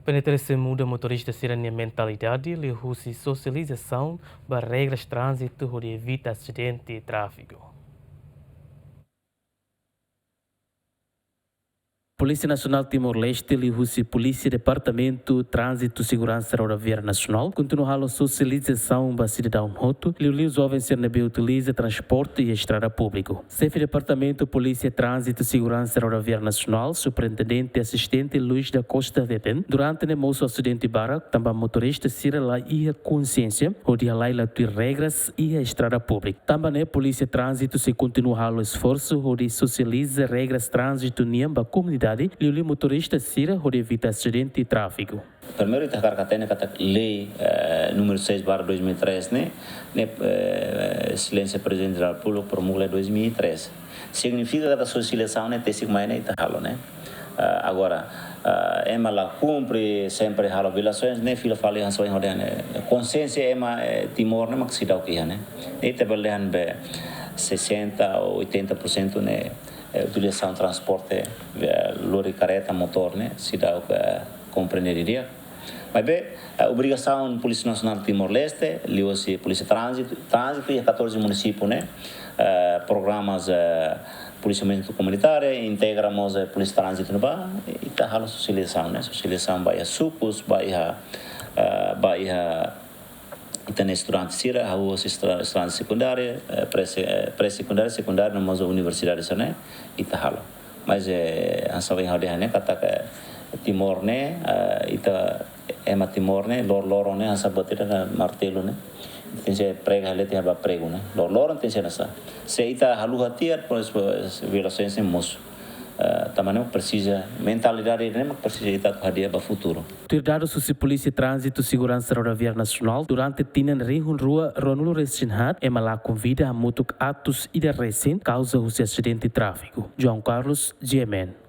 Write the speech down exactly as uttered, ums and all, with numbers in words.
P N T L sei muda motorista sira-nia mentalidade liuhusi sosializasaun ba regras tránzitu hodi evita asidente tráfiku. Polísia Nasionál Timor-Leste liuhusi Polísia Departamentu Tránzitu Seguransa Rodoviária Nasionál kontinua halo sosializasaun ba sidadaun hotu, liuliu joven sira ne'ebé utiliza transporte iha estrada públiku. Xefe Departamentu Polísia Tránzitu Seguransa Rodoviária Nasionál, Superintendente Asistente Luis da Costa hateten, durante ne'e mosu asidente barak, tanba motorista sira la iha konsiénsia hodi halai la tuir regras iha estrada públiku. Tanba ne'e Polísia Tránzitu sei kontinua halo esforsu hodi sosializa regras tránzitu nian ba komunidade, liuliu motorista sira, hodi evita asidente tráfiku. Primeiru, ita hakarak hatene katak lei, eh, número seis barra dois mil e três ne'e, ne'e, eh, Exelénsia Prezidente da Repúblika promulga dois mil e três. Signifika katak sosializasaun ne'e tesi mai ne'e ita halo ne'e. Ah, agora, ah, ema la kumpre, sempre halo violasaun ne'e, fila fali hanesan ohin ha'u dehan ne'e. Konsiénsia ema, eh, Timor ne'e mak seidauk iha ne'e. Ne'e ita bele dehan be sessenta ou oitenta por cento ne'e, eh, utilizasaun transporte, eh, lori, karreta, motór ne'e seidauk, eh, komprende didi'ak. Maibé, eh, obrigasaun Polísia Nasionál Timor-Leste, liuhusi Polísia Tránzitu, tránzitu iha catorze munisípiu ne'e, eh, programas, eh, polisiamentu komunitáriu, integra mós, eh, Polísia Tránzitu ne'ebá, ita halo sosializasaun ne'e, sosializasaun ba iha sukus, ba iha, eh, ba iha ita-nia estudante sira, hahú husi estra-, estudante sekundáriu, eh, pré-se-, eh, pré-sekundáriu, sekundáriu, no mós universidade sira-ne'e, ita halo. Mas, eh, hanesan ohin ha'u dehan ne'e katak Timor ne'e, eh, ita ema Timor ne'e, lor-, loron ne'e, hanesan buat ida ne'e martelu ne'e. Tenke prega hela tiha ba pregu ne'e. Lor-, loron tenke hanesan. Se ita haluha tiha, depois, depois violasaun ne'e mosu. Eh, tanba ne'e presiza, mentalidade ne'e mak presiza ita atu hadi'a ba futuru. Tuir dadus husi Polísia Tránzitu Seguransa Rodoviária Nasionál, durante tinan rihun rua ruanulu resin haat, ema lakon vida hamutuk atus ida resin, kauza husi asidente tráfiku. João Carlos, G M N.